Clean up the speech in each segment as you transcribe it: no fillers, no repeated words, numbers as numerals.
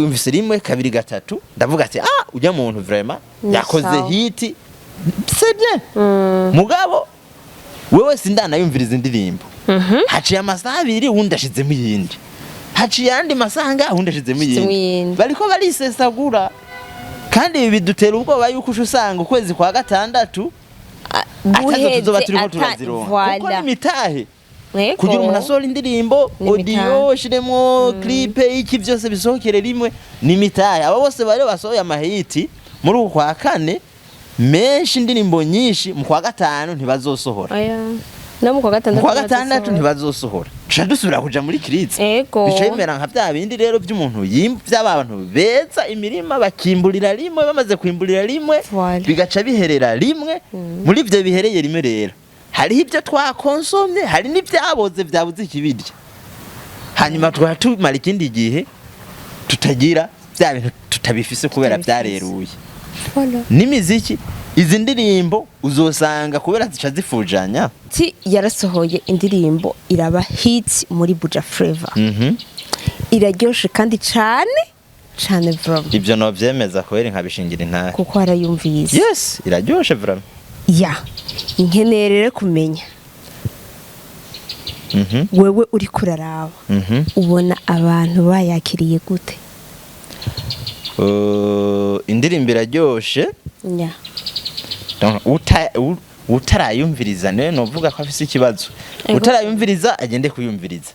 Yumvise rimwe, kabiri, gatatu, ndavuga ati: "Ah, ujya muntu vraiment Ni yakoze sawa. hit, c'est bien." Mugabo wewe sindanayumviriza indirimbo, haciye amasaha 2 uwundi ashizemo iyindi, haciye ayandi masaha ngaho uwundi ashizemo Ashizemo iyindi. iyindi. Bariko barisesagura, kandi ibi bidutera ubwoba yuko uca usanga ukwezi kwa gatandatu atazo tuzoba turiko turazironka, kuko n'imitahe kugira umuntu asohora indirimbo, N'imitahe. audio, shiremo clip, iki, byose bisohokere rimwe, n'imitahe. Abo bose bari basohoye amahiti muri uku kwa kane menshi, indirimbo nyinshi, mu kwa gatanu ntibazosohora. Oya, no mu kwa Mu gatandatu kwa gatandatu ntibazosohora. Ntibazosohora, tuca dusubira kuja muri crise. Bica bimera nka bya bindi rero by'umuntu by'abantu beza imirima bakimburira rimwe, bamaze kwimburira rimwe, bigaca biherera rimwe. Muri ibyo bihereye rimwe rero, hariho ibyo twakonsomye, hari n'ibyaboze byabuze ikibirya, hanyuma tukaba tumara ikindi gihe tutagira bya bintu, tutabifise kubera Tutabifise. byareruye. N'imiziki, izi ndirimbo uzosanga kubera zica zifujanya. Ti yarasohoye indirimbo iraba hit muri Buja Flavor. Iraryoshe kandi cane cane vraiment. Ibyo novyemeza kubera nkabishingira intahe. Kuko warayumvise. Yes, iraryoshe vraiment. Ya, nkeneye rero kumenya, wewe uri kuraraba, ubona abantu bayakiriye gute? Indirimbo iraryoshe. Donc, utarayumviriza niwe novuga ko afise ikibazo. Utarayumviriza agende kuyumviriza.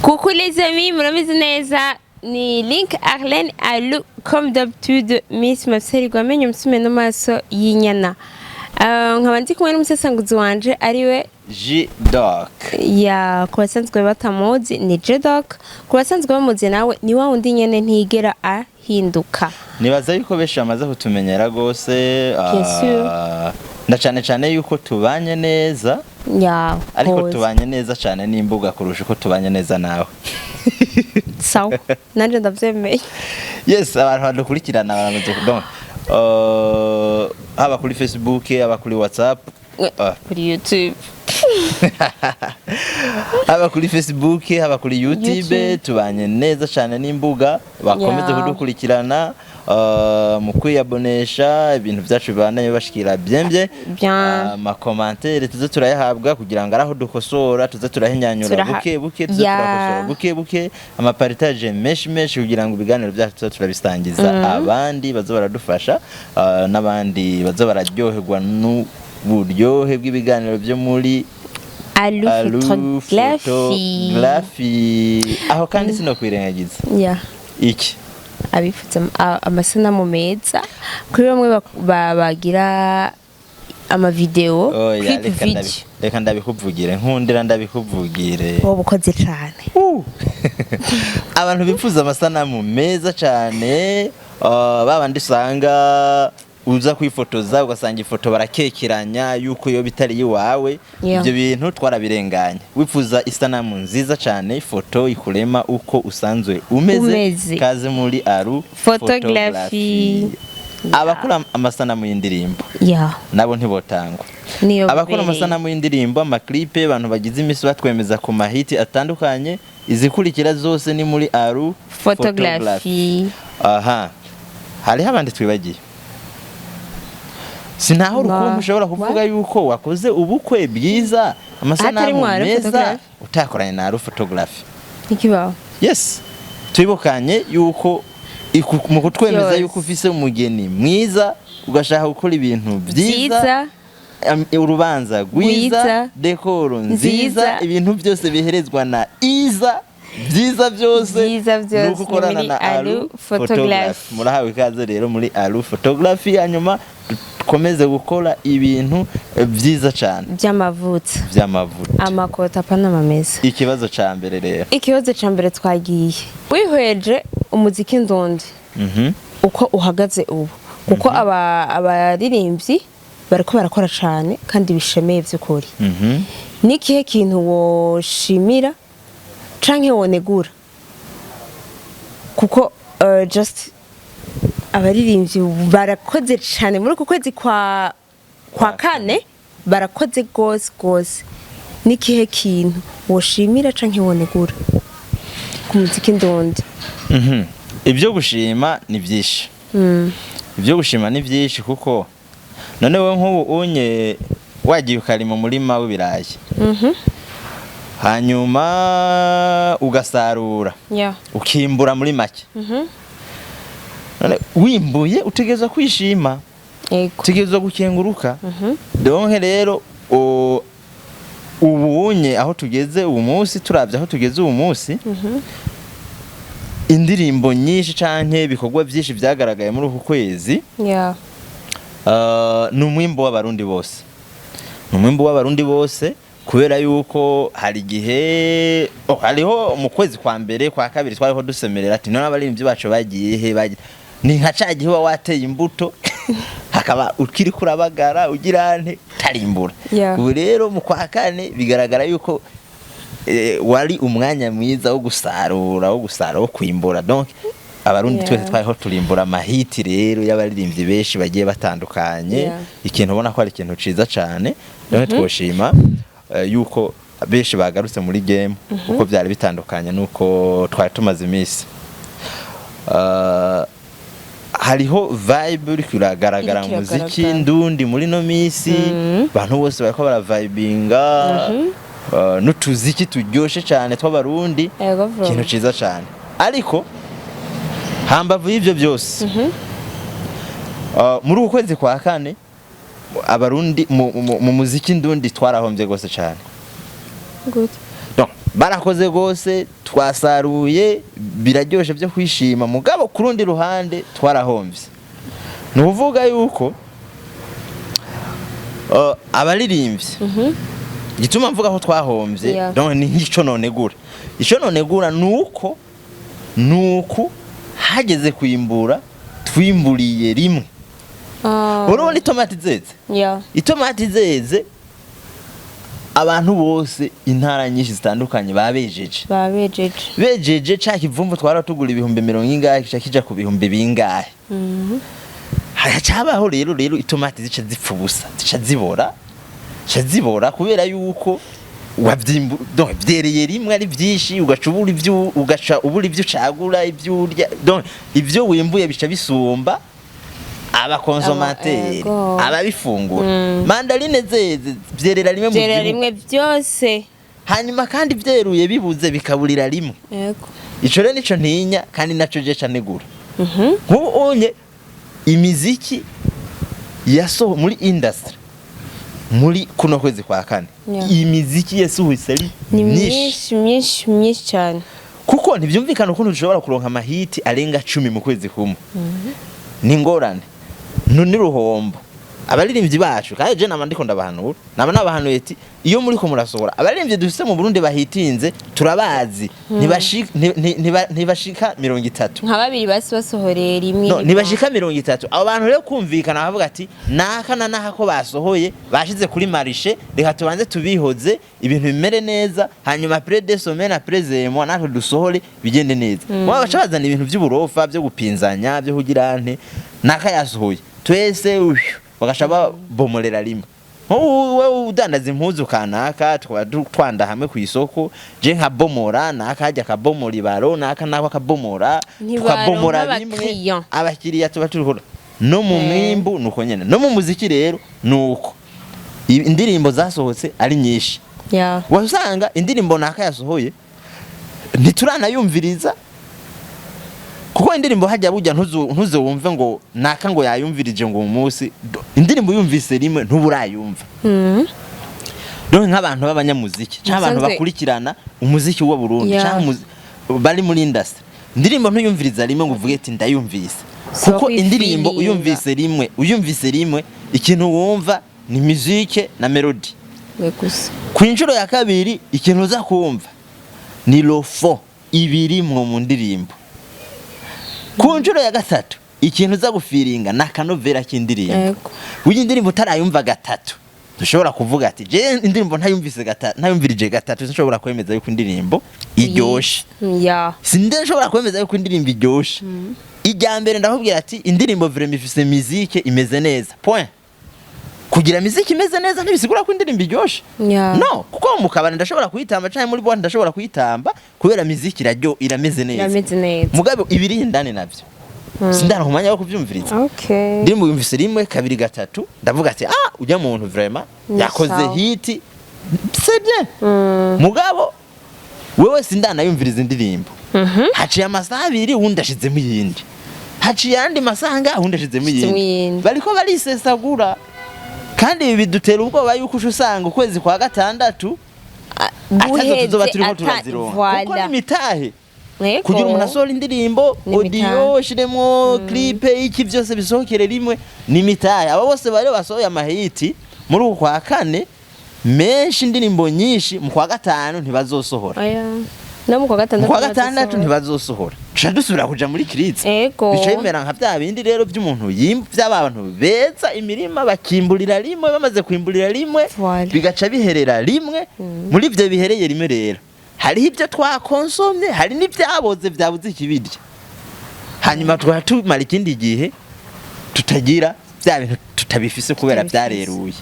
Coucou les amis, murameze neza? Ni Link Arlene Alu, comme d'habitude Miss Mafseri Gwamenye umusume no maso y'inyana. Nkaba ndi kumwe n'umusesanguzi wanje ariwe G-Doc. Ya, ku basanzwe batamuzi ni G-Doc, ku basanzwe bamuzi nawe ni wa wundi nyene ntigera ahinduka. Nibaza yuko benshi bamaze kutumenyera rwose. Bien sûr. Na cane cane yuko tubanye neza, ariko hose. Tubanye neza cane n'imbuga kurusha uko tubanye neza nawe. Sawa, nanje ndavyemeye. Yes, abantu badukurikirana baramaze donc haba kuri Facebook, haba kuri WhatsApp, Kuri YouTube. Haba kuri Facebook, haba kuri YouTube, YouTube. Tubanye neza cyane n'imbuga, bakomeze kudukurikirana mu kwiyabonesha, ibintu byacu bibandanye bibashikira byembye. Bien. Ama commentaires tuze turayahabwa kugira ngo araho dukosora tuze turahinyanyura buke buke, tuze turakosora buke buke. Ama partage menshi menshi kugira ngo ibiganiro byacu tuze turabisangiza abandi, baze baradufasha, n'abandi baze bararyoherwa n'uburyohe bw'ibiganiro byo muri Alu Alu Photography. Photography. Aho kandi sinokwirengagiza iki? Abifuza amasanamu meza, kuri bamwe bagira amavideo, Oya, clip reka video. Reka ndabikuvugire, nkundira ndabikuvugire. Wowe ukoze cane. Abantu bifuza amasanamu meza cyane, babandi usanga uza kwifotoza ugasanga ifoto barakekeranya yuko yo bitari iwawe, ibyo bintu twarabirenganye. Wifuza isanamu nziza cyane, ifoto ikurema uko usanzwe umeze, Umeze. kaze muri Aru Photography. Abakora amasanamu y'indirimbo nabo ntibotangwa. Niyo Abakora bereye. amasanamu y'indirimbo, ama clip, abantu bagize imisi batwemeza ku mahiti atandukanye, izikurikira zose ni muri Aru Photography. Aha hariho abandi twibagiye, sintaho urukumbu ushobora kuvuga yuko wakoze ubukwe bwiza, amasanamu Hatarimwo Aru meza, Photography. utakoranye na Aru Photography. Ntikibaho. Yes, twibukanye yuko mu kutwemeza yuko ufise umugeni mwiza, ugashaka gukora ibintu byiza, byiza, urubanza rwiza, Rwiza. décor nziza, Nziza. ibintu byose biherezwa na iza byiza byose, Byiza byose nuko ukorana ni muri na Aru Aru Photography. Photography. Murahawe ikaze rero muri Aru Photography, hanyuma dukomeze gukora ibintu byiza cyane by'amavuta. By'amavuta. Amakota apana meza. Ikibazo ca mbere rero. Ikibazo ca mbere, twagiye wihweje umuziki ndundi uko uhagaze ubu, kuko abaririmbyi bariko barakora cane kandi bishemeye vy'ukuri, n'ikihe kintu woshimira canke wonegura? Kuko just abaririmbyi barakoze cane muri uku kwezi kwa kane, barakoze gose gose. N'ikihe kintu woshimira canke wonegura ku muziki ndundi? Ibyo gushima ni byinshi. Ibyo gushima ni byinshi, kuko none wowe nk'ubu unye wagiye ukarima umurima w'ibirayi, hanyuma ugasarura, ukimbura muri make, none wimbuye utegerezwa kwishima, utegerezwa gukenguruka. Donc rero ubunye aho tugeze ubu munsi, turavye aho tugeze ubu munsi, indirimbo nyinshi canke ibikorwa byinshi vyagaragaye muri uku kwezi, ni umwimbu w'Abarundi bose, ni umwimbu w'Abarundi bose, kubera yuko hari igihe, oh, hariho mu kwezi kwa mbere, kwa kabiri, twariho dusemerera ati: "None abaririmbyi bacu bagiye he?" Bagiye ni nka ca gihe uba wateye imbuto, hakaba ukiri kurabagara, ugira nte, utarimbura. Ubu rero mu kwa kane bigaragara yuko wari umwanya mwiza wo gusarura, wo kwimbura. Donc Abarundi twese twariho turimbura amahiti rero y'abaririmbyi benshi bagiye batandukanye. Ikintu ubona ko ari ikintu ciza cane. Donc twoshima yuko benshi bagarutse muri game, uko byari bitandukanye nuko twari tumaze iminsi. Hariho vibe uriko iragaragara Iriko mu muziki iragaragara. ndundi muri no misi. Abantu bose bariko baravibinga, n'utuziki turyoshe cane tw'Abarundi. Ego bro. Ikintu ciza cane. Ariko hambavu y'ivyo byose, muri uku kwezi kwa kane Abarundi mu muziki ndundi twarahombye gose cane. Gute? Donc, barakoze gose, twasaruye, biraryoshe byo kwishima, mugabo ku rundi ruhande twarahombye. Ni ukuvuga yuko abaririmbyi, gituma mvuga ko twahombye, donc ni nk'ico nonegura. Ico nonegura nuko nuku hageze kwimbura twimburiye rimwe. Urabona itomati zeze, itomati zeze, abantu bose, intara nyinshi zitandukanye babejeje. Babejeje. Bejeje, ca kivumvu twara tugura ibihumbi mirongo ingahe kica kija ku bihumbi bingahe. Haracabaho rero itomati zica zipfa ubusa, zica zibora, zica zibora kubera yuko wavyimbu, donc vyereye rimwe ari vyinshi, ugaca ubura ivyo ucagura, ivyo urya. Donc ivyo wimbuye bica bisumba aba consommateurs, ababifungura. Mandarine zeze, vyerera rimwe mu Vyerera gihugu. rimwe byose. Hanyuma kandi vyeruye bibuze, bikaburira rimwe. Ico rero nico ntinya, kandi naco je canegura. Nk'ubu unye imiziki yaso muri industry muri kuno kwezi kwa kane, imiziki yasohotse ari Ni myinshi. myinshi, myinshi, myinshi cyane. Kuko ntibyumvikana ukuntu dushobora kuronka amahiti arenga 10 mu kwezi kumwe. Ni ingorane, ni ruhombo abaririmbyi bacu. Kandi je nama ndiko ndabahanura, nama nabahanuye ati: "Iyo muriko murasohora, abaririmbyi dufise mu Burundi bahitinze turabazi, ntibashika 30." Nka babiri basi basohoreye rimwe. No, ntibashika 30. Abo bantu rero kumvikana bavuga ati: "Naka na naka ko basohoye, bashize kuri marché, reka tubanze tubihoze, ibintu bimere neza, hanyuma après 2 semaines, après 1 mois, natwe dusohore, bigende neza." Waba baca bazana ibintu by'uburofa, byo gupinzanya, byo kugira nte, naka yasohoye twese uyu, bagaca babomorera rimwe. Nk'ubu wowe udandaza impuzu kanaka, tukaba twanda hamwe ku isoko, je nkabomora, naka hajya akabomora ibaro, naka nako akabomora, Ntibaronka tukabomora bimwe, abakiriya. abakiriya tuba turikora no mu mwimbu nuko nyene. No mu muziki rero nuko indirimbo zasohotse ari nyinshi, wasanga indirimbo naka yasohoye ntituranayumviriza, kuko indirimbo hajya burya ntuze wumve ngo naka ngo yayumvirije ngo umunsi. Indirimbo yumvise rimwe ntuburayumva. Donc nk'abantu b'abanyamuziki cyangwa abantu bakurikirana umuziki wa Burundi, cyangwa bari muri industry, indirimbo ntuyumviriza rimwe ngo uvuge ati: "Ndayumvise." Si Kuko indirimbo ukwifilinga. uyumvise rimwe, ikintu wumva ni musique na melody. We gusa. Ku inshuro ya kabiri, ikintu uza kumva ni rofo ibirimwo mu ndirimbo. Ku nshuro ya gatatu, ikintu uza gufiringa ni akanovera k'indirimbo. Burya indirimbo utarayumva gatatu dushobora kuvuga ati: "Je indirimbo ntayumvise gatatu, ntayumvirije gatatu, sinshobora kwemeza yuko indirimbo iryoshe." Sinde nshobora kwemeza yuko indirimbo iryoshe. Ijya mbere ndakubwira ati: "Indirimbo vraiment ifise musique imeze neza, point." Kugira miziki imeze neza ntibisigura ko indirimbo iryoshe. No, kuko mu kabari ndashobora kuyitamba, canke muri boîte ndashobora kuyitamba, kubera miziki iraryo, irameze neza. Irameze neza. Mugabo ibiri indani navyo sindaronka umwanya wo kuvyumviriza. Ndirimbo yumvise rimwe, kabiri, gatatu, ndavuga ati: "Ah, ujya muntu vraiment Ni yakoze sawa. hit, c'est bien." Mugabo wewe sindanayumviriza indirimbo, haciye amasaha 2 uwundi ashizemo iyindi, haciye ayandi masaha ngaho uwundi ashizemo Ashizemo iyindi. iyindi. Bariko barisesagura, kandi ibi bidutera ubwoba yuko uca usanga ukwezi kwa gatandatu atazo tuzoba turiko turazironka, kuko n'imitahe kugira umuntu asohora indirimbo, N'imitahe. audio, shiremwo clip, iki, byose bisohokere rimwe, n'imitahe. Abo bose bari basohoye amahiti muri uku kwa kane menshi, indirimbo nyinshi, mu kwa gatanu ntibazosohora. Oya, no mu kwa Mu gatandatu kwa gatandatu ntibazosohora. ntibazosohora, tuca dusubira kuja muri crise. Bica bimera nka bya bindi rero by'umuntu by'abantu beza imirima bakimburira rimwe, bamaze kwimburira rimwe bigaca biherera rimwe. Muri ibyo bihereye rimwe rero hariho ibyo twakonsomye, hari n'ibyaboze byabuze ikibirya, hanyuma tukaba tumara ikindi gihe tutagira bya bintu, tutabifise kubera Tutabifise. byareruye.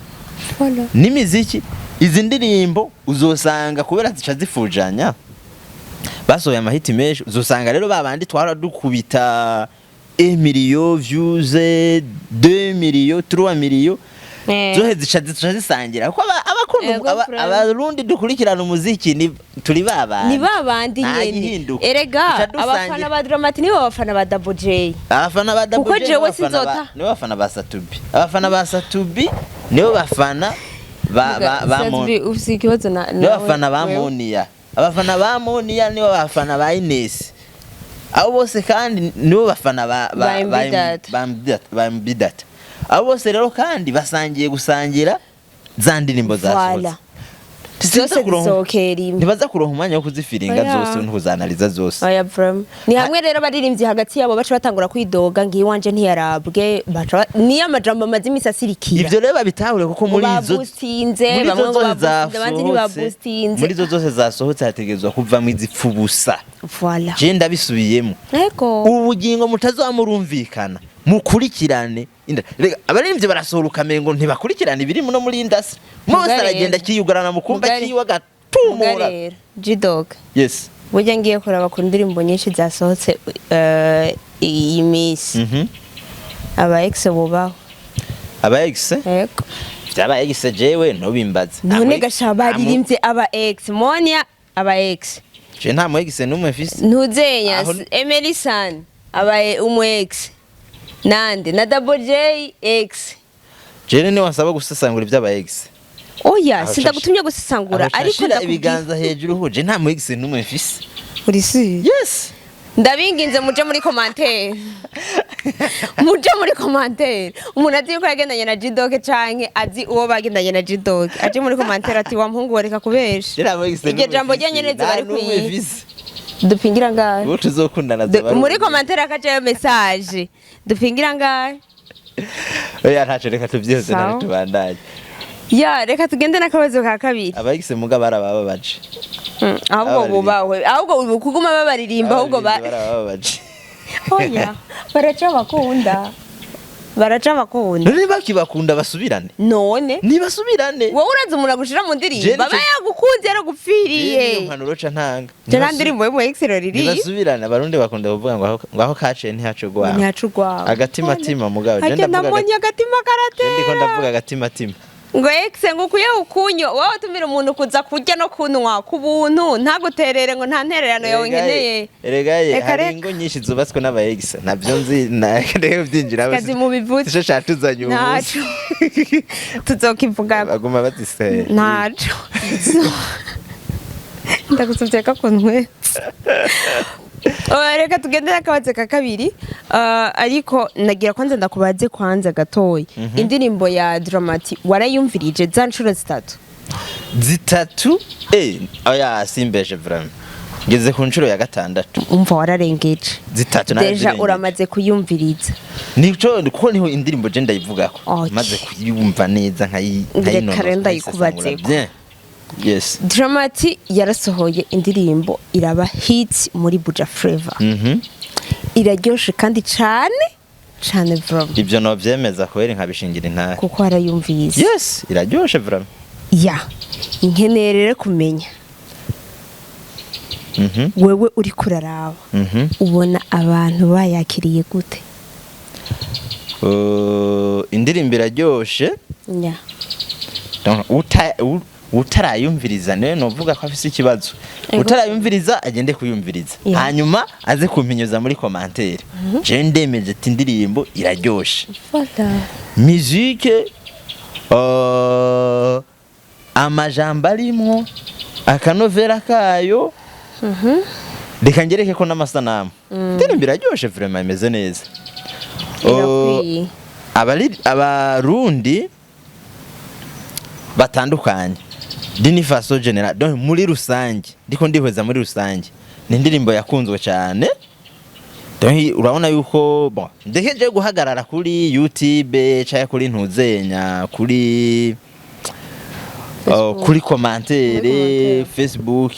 N'imiziki, izi ndirimbo uzosanga kubera zica zifujanya, basohoye amahiti menshi, uzosanga rero babandi twara dukubita 1 million views, 2 million, 3 million, zohe zica zisangira, kuko abakunda abarundi dukurikirana umuziki ni turi babandi. Ni babandi Nta nyene. gihinduka. Erega Duca dusangira. abafana ba Dramati nibo bafana ba Double J. Abafana ba Double Kuko J jewe nibo bafana sinzota. nibo bafana ba Satubi, abafana ba Satubi nibo bafana ba Satubi ufise ikibazo na nibo bafana ba Monia, abafana ba Monia nibo bafana ba Ines, abo bose kandi nibo bafana Ba MB Data. Ba MB Data. Abo bose rero kandi basangiye gusangira za ndirimbo zasohotse. Zose zisohokera rimwe. Ntibaza kuronka umwanya wo kuzifiringa Oya. zose ntuzanaliza zose. Oya, vraiment. Ni hamwe rero abaririmbyi hagati yabo baca batangura kwidoga ngo iwanje ntiyarabwe, baca niyo amajambo amaze imisi asirikira. Ivyo rero babitahure, kuko muri izo Babustinze, muri bamwe izo ngo zose babustinze, abandi zasohotse, ntibabustinze. muri izo zose zasohotse hategerezwa kuvamwo izipfa ubusa. Je ndabisubiyemo, ubugingo mutazoba murumvikana, mukurikirane. Rega abaririmbyi barasohora ukamengo ntibakurikirana ibiri no muri industry umwe wese Muga aragenda rero. akiyugarana mu kumba kiwe Muga agatumura. Rero G-Dog, Yes. burya ngiye kuraba ku ndirimbo nyinshi zasohotse iyi minsi, aba ex bubaho. Aba ex? Yego. Vyaba ex jewe ntubimbaze. None gasha baririmbye aba ex, Monia aba ex. Je nta mu ex n'umwe mfise. Ntuzenya Emery San aba umu ex, nande na Double J ex. Jewe ni wasaba gusesangura ivy'aba ex. Oya, Aho sindagutumye gusesangura, Aho ariko shashira ndakubwira. ibiganza hejuru ho, je nta mu ex n'umwe mfise. Uri si Yes. Ndabinginze muje muri commentaire, muje muri commentaire, umuntu azi yuko yagendanye na G-Dog canke azi uwo bagendanye na G-Dog aje muri commentaire ati: "Wa muhungu, wareka kubesha." Je nta mu ex Iryo n'umwe jambo mfise. rya neza Nta bari n'umwe kwiye. mfise. Dupingira ngahe? Uwo tuzokundana zoba ari Muri uwo. commentaire akajayo message, dupingira ngahe? Oya, ntaco, reka tuvyihoze. Sawa. Ntari tubandanye. Ya, reka tugende n'akabazo ka kabiri. Aba ex muga barabababaje. Ahubwo Abaririmba. bubahwe, ahubwo ubu kuguma babaririmba, ahubwo ba Abaririmbyi barababaje. Oya, baraca bakunda, baraca bakunda. None bakibakunda basubirane. None Nibasubirane. wowe urazi umuntu agushira mu Je ndirimbo aba yagukunze, yaragupfiriye. Niyo mpanuro ca ntanga. Je nta ndirimbo y'umu ex riri. Nibasubirane. Abarundi bakunda kuvuga ngo aho kaciye ntihace ugwaho. Ntihaca ugwaho. Agatima tima, mugabo je Harya ndavuga namonye agatima je ndiko karatera. ndavuga agatima tima. Ngo ex ngo ukuye ukunyo, wowe utumira umuntu kuza kurya no kunywa ku buntu, ntaguterere ngo nta ntererano yawe nkeneye. Erega ye, Reka, hari reka. ingo nyinshi zubatswe n'aba ex, nabyo nzi na rero byinjira. Kazi mu bivuze. Sico catuzanye uyu munsi. Ntaco tuzokivuga. Baguma batiseye. Ntaco ndagusubye ko kuntwe. Reka tugende n'akabazo ka kabiri. Ariko nagira kwanza ndakubaze kwanza gatoya, indirimbo ya Dramati warayumvirije za nshuro zitatu? Zitatu, oya, simbeshe, vraiment ngeze ku nshuro ya gatandatu. Umva, wararengeje. Zitatu Déjà narazirengeje. uramaze kuyumviriza. Nico, kuko niho indirimbo je ndayivugako maze kuyumva neza Reka nkayinonosora, rero ndayikubazeko. nkayisesangura bien. Yes. Dramati yarasohoye indirimbo iraba hit muri Buja Flavor. Iraryoshe kandi cane. Cane vraiment. Ivyo novyemeza kubera nkabishingira intare. Kuko warayumvise. Yes, iraryoshe vraiment. Ya, nkeneye rero kumenya, wewe uri kuraraba, ubona abantu bayakiriye gute? Indirimbo iraryoshe. Donc, utarayumviriza niwe novuga ko afise ikibazo. Utarayumviriza agende kuyumviriza, hanyuma aze kumpinyuza muri commentaire. Je ndemeje ati indirimbo iraryoshe. Voilà. Musique, amajambo arimwo, akanovera kayo, reka ngereke ko n'amasanamu. Indirimbo iraryoshe vraiment, imeze neza. Irakwiye. Abarundi batandukanye d'une façon générale, donc muri rusange, ndiko ndihweza muri rusange, ni indirimbo yakunzwe cyane. Donc urabona yuko, bon, ndekeje guhagarara kuri YouTube cyangwa kuri ntuzenya kuri Facebook. Kuri commentaire. Muri commentaire. Facebook.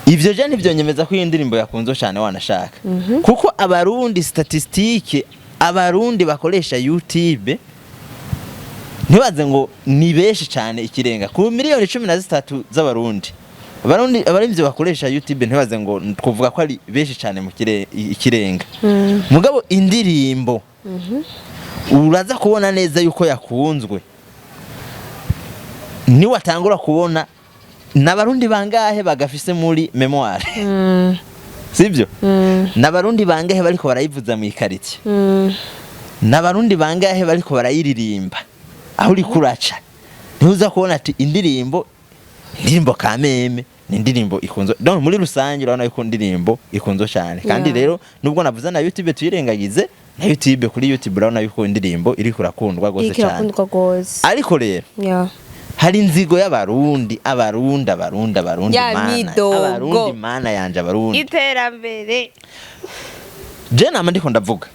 Ivyo je ntivyonyemeza ko iyi ndirimbo yakunzwe cyane wanashaka, kuko Abarundi, statistique, Abarundi bakoresha YouTube ntibaze ngo ni benshi cyane. Ikirenga ku miliyoni 13 z'Abarundi, Abarundi abarimvyi bakoresha YouTube ntibaze ngo twovuga ko ari benshi cyane mu ikirenga. Mugabo indirimbo uraza kubona neza yuko yakunzwe niwatangura kubona n'Abarundi bangahe bagafise muri mémoire, sibyo? N'Abarundi bangahe bariko barayivuza mu ikaritiye? N'Abarundi bangahe bariko barayiririmba aho uri kuraca? Ntuza kubona ati indirimbo kameme ni indirimbo ikunzwe. Donc muri rusange urabona yuko indirimbo ikunzwe cyane kandi rero nubwo navuze na YouTube tuyirengagize, na YouTube, kuri YouTube urabona yuko indirimbo iri kurakundwa gose Iriko cyane. irakundwa gose. Ariko rero hari inzigo y'Abarundi, Abarundi, Abarundi, Abarundi, Ya mana midogo. Abarundi, mana yanje, Abarundi. Iterambere. Je nama ndiko ndavuga,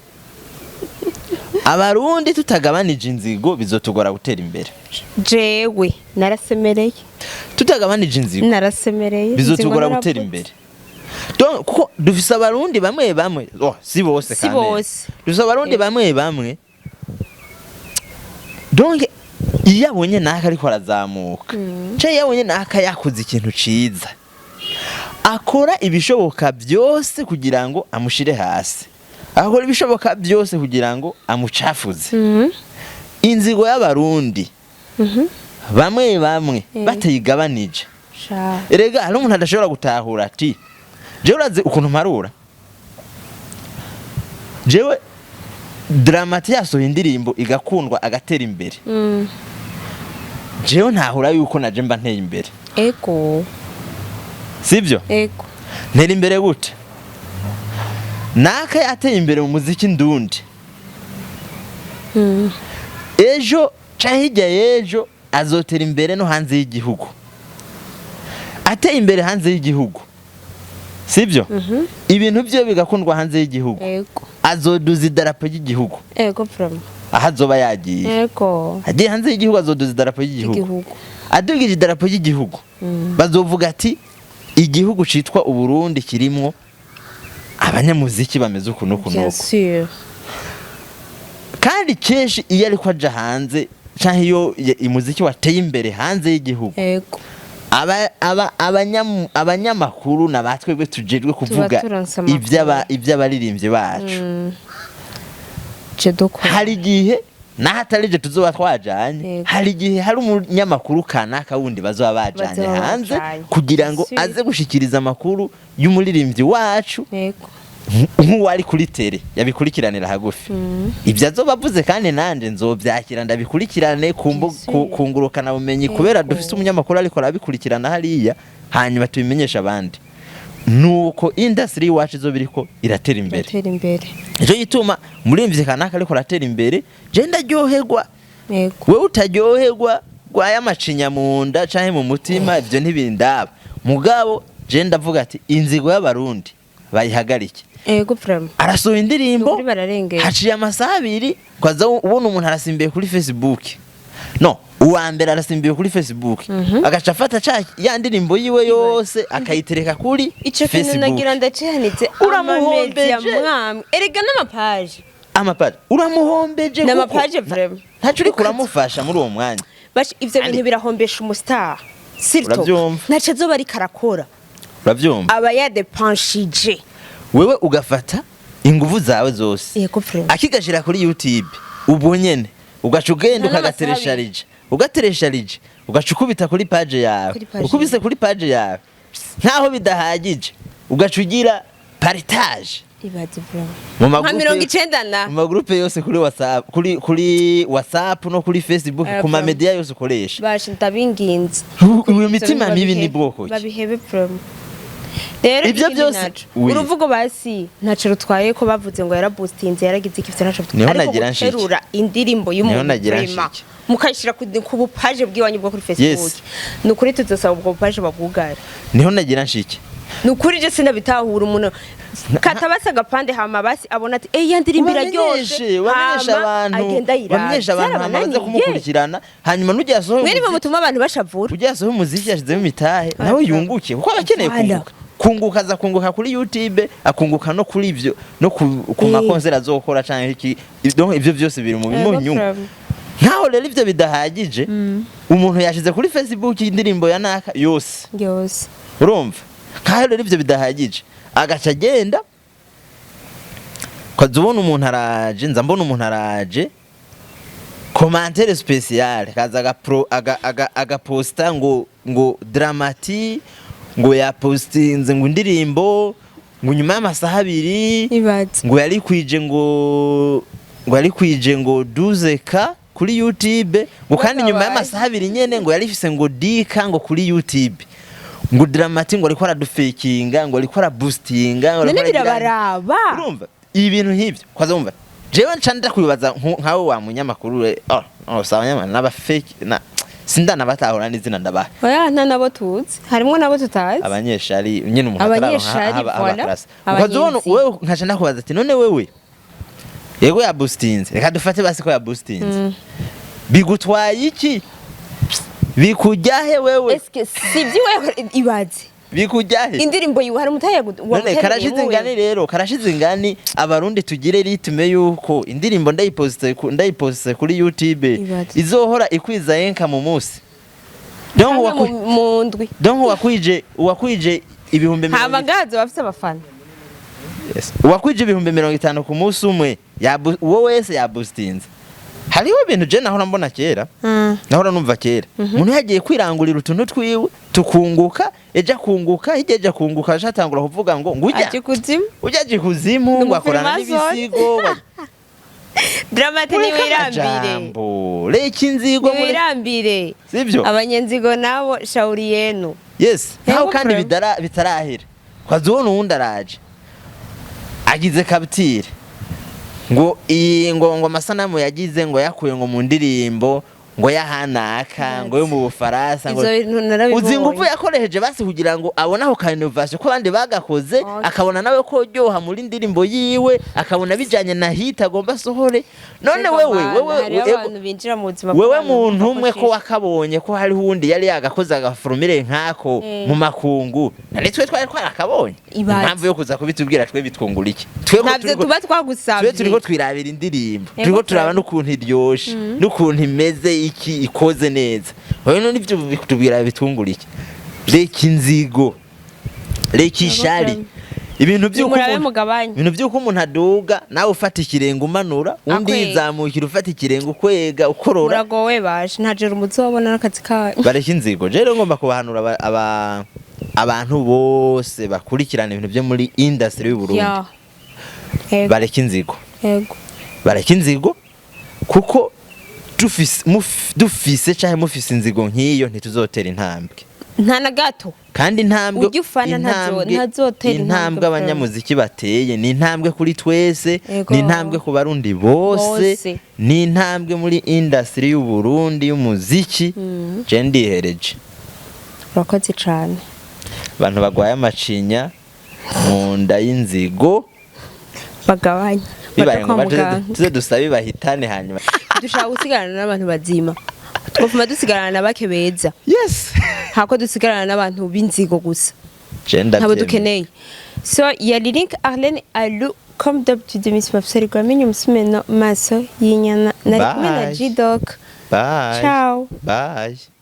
Abarundi tutagabanije inzigo bizotugora gutera imbere. Jewe narasemereye. Tutagabanije inzigo Narasemereye. bizotugora Inzigo gutera naravutse. imbere. Donc kuko dufise Abarundi bamwe bamwe, oh, si bose, Si kandi bose. dufise Abarundi bamwe bamwe, donc iyo abonye naka ariko arazamuka, canke iyo abonye naka yakoze ikintu ciza, akora ibishoboka byose kugira ngo amushire hasi, akora ibishoboka byose kugira ngo amucafuze. Inzigo y'Abarundi bamwe bamwe batayigabanije. Sha. Erega hari umuntu adashobora gutahura ati jewe urazi ukuntu mparura, jewe Dramati yasohoye indirimbo igakundwa agatera imbere, jewe ntahura yuko naje mba nteye imbere. Sibyo? Ego. Ntera imbere gute? Naka yateye imbere mu muziki ndundi, ejo canke hirya y'ejo azotera imbere no hanze y'igihugu. Ateye imbere hanze y'igihugu, sibyo, ibintu byo bigakundwa hanze y'igihugu, azoduza idarapo ry'igihugu Ego vraiment. aho azoba yagiye. Agiye hanze y'igihugu azoduza idarapo ry'igihugu. Igihugu. Adugije idarapo ry'igihugu, bazovuga ati igihugu citwa Uburundi kirimwo abanyamuziki bameze uku n'uku Bien n'uku. sûr. Kandi kenshi iyo ariko aja hanze canke iyo umuziki wateye imbere hanze y'igihugu, abanyamakuru na batwebwe tujejwe kuvuga turonse amakuru. ivy'abaririmbyi bacu, Je dukora. hari igihe naho atari je tuzoba twajanye, hari igihe hari umunyamakuru kanaka wundi bazoba bajanye Bazoba hanze bajanye. kugira ngo Sûr. aze gushikiriza amakuru y'umuririmbyi wacu nk'uwari kuri télé yabikurikiranira hagufi. Ibyo azoba avuze kandi nanje nzobyakira ndabikurikirane ku Bien sûr. ku ngurukanabumenyi, kubera dufise umunyamakuru ariko arabikurikirana hariya, hanyuma tubimenyeshe abandi. Nuko industry iwacu izoba iriko iratera imbere. Iratera imbere. Nico gituma umuririmbyi kanaka ariko aratera imbere, je ndaryoherwa. Wewe utaryoherwa rwaye amacinya mu nda canke mu mutima, ivyo ntibindaba. Mugabo je ndavuga ati inzigo y'Abarundi bayihagarike. Ego vraiment. Arasohora indirimbo, Nukuri bararengera. haciye amasaha 2 kwaza ubona umuntu arasimbiye kuri Facebook, no uwa mbere arasimbiye kuri Facebook, agaca afata ca ya ndirimbo yiwe yose akayitereka kuri Ico kintu Facebook. nagira ndacihanitse. Uramuhombeje. Amamedia mwamwe. Erega n'amapaji. Amapaje uramuhombeje Ni kuko amapaje vraiment. Ntaco uriko uramufasha muri uwo mwanya. Basha, ivyo bintu birahombesha umustar, surtout Uravyumva? ntaco azoba ariko arakora. Uravyumva? Aba yadepanshije. Wewe ugafata inguvu zawe zose, Yego, vraiment. akigashira kuri YouTube ubwo nyene ugaca ugenda Nta n'amasaha. Ukagateresharije, ugateresharije, ugaca ukubita kuri page yawe. Kuri page. Ukubise kuri page yawe, nkaho bidahagije, ugaca ugira partage Ibaze vraiment. mu Nka magroupe 90 na mu magroupe yose kuri WhatsApp, kuri WhatsApp no kuri Facebook, ku ma media yose ukoresha. Basha, ndabinginze. Iyo mitima mibi ni bwoko ki? Babihebe vraiment. Rero Ivyo ikindi byose- naco, Oui. uruvugo basi ntaco rutwaye ko bavuze ngo yaraboostinze, yaragize iki, ivyo ntaco bitwaye. Niho Ariko nagira nshike. guterura indirimbo Niho y'umuntu nagira vraiment, nshike. mukayishira ku bupaje bw'iwanyu bwo kuri Facebook, ni ukuri tuzosaba ubwo bupaje babwugare. Niho nagira nshike. Ni ukuri je sinabitahura. Umuntu katabasa agapande, hama basi abona ati: "Eh, ya ndirimbo iraryoshe." Ubamenyeshe, ubamenyeshe Hama abantu, agenda ayiraba. bamenyeshe abantu, hama baze Byarabananiye. kumukurikirana, hanyuma n'ugiye asohoye Mwe nimwe umuziki, mutuma abantu bashavura. ugiye asohoye umuziki yashizemo imitahe, nawe yunguke, kuko aba akeneye Voilà. kunguka. Kunguka, aza kunguka kuri YouTube, akunguka no kuri ivyo, no ku makonseri azokora canke iki. Donc ivyo byose biri mu bimuha inyungu. Nkaho rero ivyo bidahagije, umuntu yashize kuri Facebook indirimbo ya naka yose. Yose. Urumva, nkaho rero ivyo bidahagije, agaca agenda, ukaza ubona umuntu araje, nza mbona umuntu araje, commentaire spécial, kaza agaposta ngo Drama-T ngo yapostinze ngo indirimbo, ngo nyuma y'amasaha 2 Ibaze. ngo yari kwije, ngo yari kwije ngo 12K kuri YouTube, ngo kandi nyuma Wakabaye. y'amasaha 2 nyene ngo yari ifise ngo 10K ngo kuri YouTube, ngo Drama-T ngo ariko aradufekinga, ngo ariko araboostinga, ngo ariko None aragira- birabaraba. Urumva ibintu nk'ivyo, kwaza wumva jewe nca ndakwibaza nkawe wa munyamakuru we, oh, sawa nyama n'aba fake na sindanabatahura n'izina ndabaha. Oya, nta nabo tuzi, harimwo nabo tutazi. Abanyeshari nyine, umuntu Abanyeshari, atararonka voilà. aba classe. Ukaza ubona Abanyenzi. wewe, nkaca ndakubaza ati: "None wewe, yego yaboostinze, reka dufate basi ko yaboostinze, bigutwaye iki? Bikujyahe wewe?" Eske si wewe? Ibaze. Bikujyahe? Indirimbo yiwe hari umutahe. None karashize ingani rero, karashize ingani. Abarundi tugire rythme yuko indirimbo ndayiposte kuri YouTube Ibaze. izohora ikwiza yenka mu munsi. Donc mu ndwi. Donc uwakwije ibihumbi mirongo Hamagazo bafise abafana. Yes. Uwakwije 50,000 ku munsi umwe, uwo wese yaboostinze. Hariho ibintu je nahora mbona kera, nahora numva kera, umuntu yagiye kwirangurira utuntu twiwe tukunguka, ejo akunguka, hirya ejo akunguka, aje atangura kuvuga ngo ujya Aje kuzimu. Ujya aje kuzimu, Ni ngo akorana umufirimason. n'ibisigo. Drama-T, Mureke niwirambire. amajambo, reka inzigo muri Niwirambire. Sibyo? Abanyenzigo nabo, shauri yenu. Yes, nkaho Yego, kandi bro. bitarahera, kwaza ubona uwundi araje agize capture, ngo iyi ngo amasanamu yagize ngo yakuye ngo mu ndirimbo ngo yahanaka ngo yo mu Bufaransa, ngo Ivyo bintu narabibonye. Uzi ingufu yakoresheje basi kugira ngo abone ako ka innovation ko abandi bagakoze, akabona nawe ko ryoha muri ndirimbo yiwe, akabona bijanye na hit agomba asohore. None Ego wewe, mana, wewe hariho ego- abantu binjira mu buzima wewe bw'abantu muntu umwe ko bakoshisha. wakabonye ko hariho uwundi yari yagakoze agaformule nk'ako mu makungu, nari twe twari twarakabonye, Ibaze. impamvu yo kuza kubitubwira twe bitwungura iki? Twe ko Ntabyo tuba twagusabye. twe turiko twirabira indirimbo, Ego turiko turaba turabona. n'ukuntu iryoshe n'ukuntu imeze, iki ikoze neza. Wewe none ivyo bitubwira bitwungura iki? Reka inzigo, reka ishari, ibintu by'uko Nimurabe umuntu mugabanye. ibintu by'uko umuntu aduga, nawe ufata ikirenga umanura undi, Akwega. yizamukira ufata ikirenga ukwega ukorora. Muragowe baje, nta joro muzobona n'akazi kanyu. Bareka inzigo. Je rero ngomba kubahanura abantu bose bakurikirana ibintu byo muri industry y'u Burundi, Ya. Yego. bareka inzigo. Yego. Bareka inzigo, kuko dufise canke mufise inzigo nk'iyo, ntituzotera intambwe. Nta na gato. Kandi intambwe Ujya ufana ntazotera intambwe intambwe abanyamuziki bateye ni intambwe kuri twese, Yego. ni intambwe ku Barundi bose, Bose. ni intambwe muri industry y'u Burundi y'umuziki. Je ndihereje. Urakoze cane. Abantu bagwaye amacinya mu nda y'inzigo Bagabanye. bibaye Baje kwa ngombwa muganga. tuze dusabe bahitane hanyuma. Dushaka gusigarana n'abantu bazima, twofuma dusigarana na bake beza, hako dusigarana n'abantu b'inzigo gusa. Je Ntabo ndavyemeye. dukeneye. So yari Link Arlene Alu. Comme d'habitude, Miss Mafsari amenye umusumeno maso y'inyana. Nari kumwe na Bye. G-Dog. Bye. Ciao. Bye.